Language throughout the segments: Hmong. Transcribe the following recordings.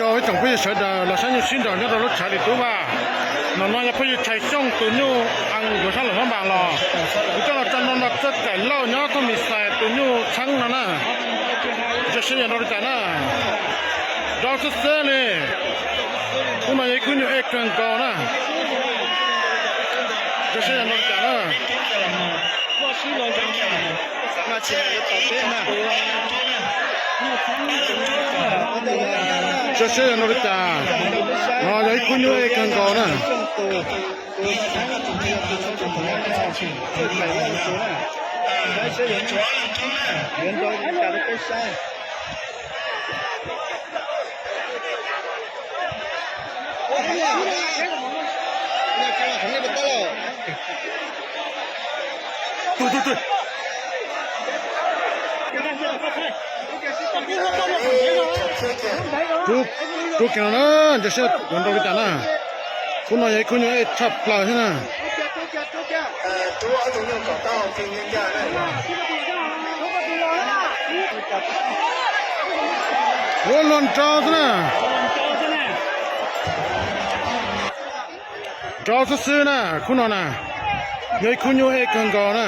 Rau ib tsoom phooj ywg sawv daws los saib nyuj sib nraus nyob rau lub tshav li tub mas, ntawm no yog phooj ywg Tshais Xyooj tus nyuj yuav sab los muab npas los. Kuv coj los tso no no txoj kaim lauj nyob thoob mis xais tus nyuj txheeb no na. Ntsia seb yog nrau li cas na. Nrau xwb xwb li. Khub no yog ib khub nyuj ej kawg nkaus na. Ntsia seb yog nrau li cas na. Ntsia seb yog nrau li cas. No yog ib khub nyuj ej kawg nkaus na. Rub kiag no na, ntsia seb yuav nrau li cas na. Khub no yog ib khub nyuj ej tshaj plaws thiab na. Ua luag nrau xwb na. Nrau xwb xwb na, khub no na, yog ib khub nyuj ej kawg nkaus na.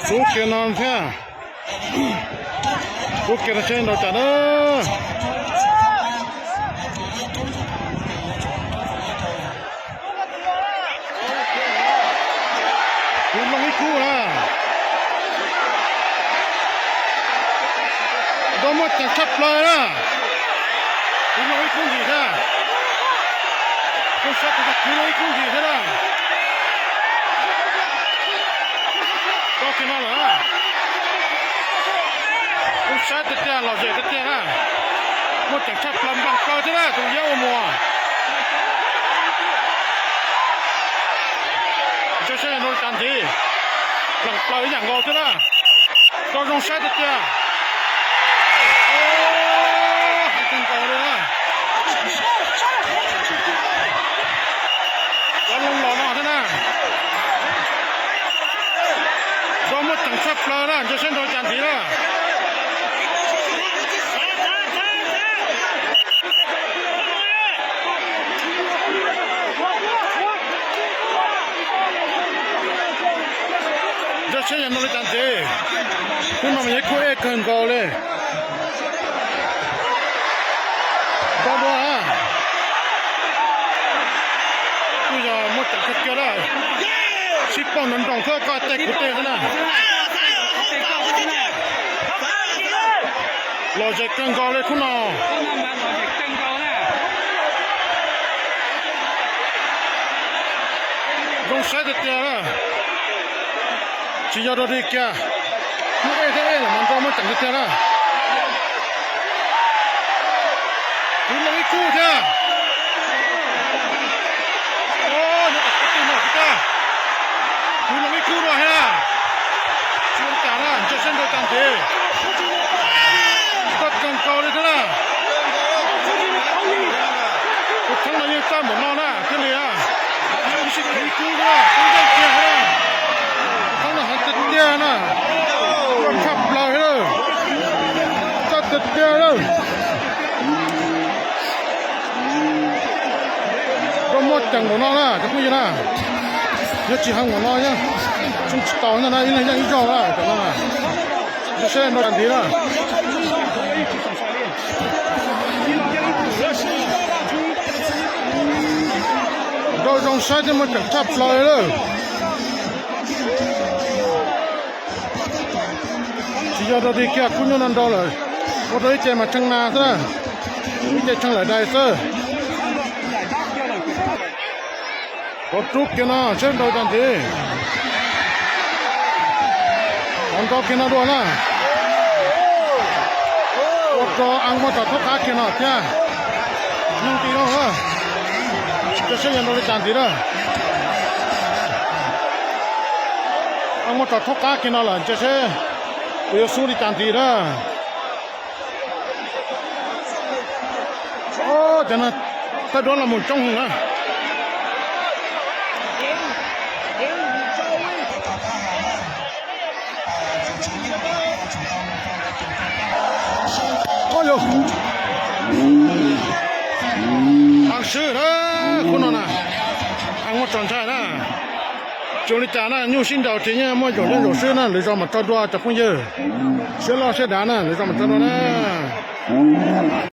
Rub kiag no thiab. Rub kiag no seb nrau cas na. Kuv loo ib khub na. Nrau muaj ceem tshaj plaws na. Kuv loo ib khub ntxiv thiab. Kuv saib kuv kuv loo ib khub ntxiv thiab na. Nrau kiag no lawm. Kuv saib tiag tiag lom zem tiag tiag na. Muaj ceem tshaj plaws nplees plaws thiab na tus yab ua muag. Ntsia seb nrau li cas ntxiv. Nplees plaws ib yam nkaus thiab na. Nrau zoo saib tiag tiag. Heev kawg nkaus li na. Cov loo los no thiab na. Nrau muaj ceem tshaj plaws na, ntsia seb nrau li cas ntxiv na. Ntsia seb yog nrau li cas ntxiv. Khub no mas yog ib khub ej kawg nkaus li. Nrau dua na. Kuj yog muaj ceem kawg kiag na. Sib pauj nroo nroo xwb, koj tej kuv tej xwb na. Lom zem kawg nkaus li khub no. Zoo saib tiag tiag na. Tsis yog dog dig kiag, muaj ej thiab ej los mas nrau muaj ceem tiag tiag na. Kuv loo ib khub thiab. Kuv loo ib khub dua thiab na. Tsis ua li cas na, ntsia seb nrau cas ntxiv. Koj kawg nkaus li thiab na. Tus thoob no yeej txawj npaum no na thiaj li. Ib sij khwv ib khub thiab, kub nkeej kiag thiab. Tus thoob no heev tiag tiag na. Koj tshaj plaws thiab. Txawj tiag tiag lawm. Koj muaj ceem npaum no na cov phooj ywg na. Yog tsis heev npaum no yeej tsoo tsis tau ntag na, ib leeg yeej ib zaug na cov no na. Ntsia seb nrau cas ntxiv na. Nrau zoo saib thiab muaj ceem tshaj plaws lawm. Tsis yog dog dig kiag, khub nyuj no nrau lawm. Ua rau ib ce mas tshee nas xwb na, ib ce tshee lawm dais xwb. Kov rub kiag no seb nrau cas ntxiv. Kov nrau kiag no dua na. Ua rau a muab tso thaub qab kiag no thiab. Nyoog ti no, ntsia seb yuav nrau li cas ntxiv na. A muab tso thaub qab kiag no lawm, ntsia seb puas yuav xub li cas ntxiv na. Cov no thawj duab los mus coob heev na. Oj yog, a swb na, khub no na, a muab tso ntshai na. Tsis ua li cas na, nyuj sib nraus ces yeej muaj zaum yeej zaum swb na, lwm zaus mam tso dua cov phooj ywg. Siab loj siab dav na, lwm zaus mam tso dua na.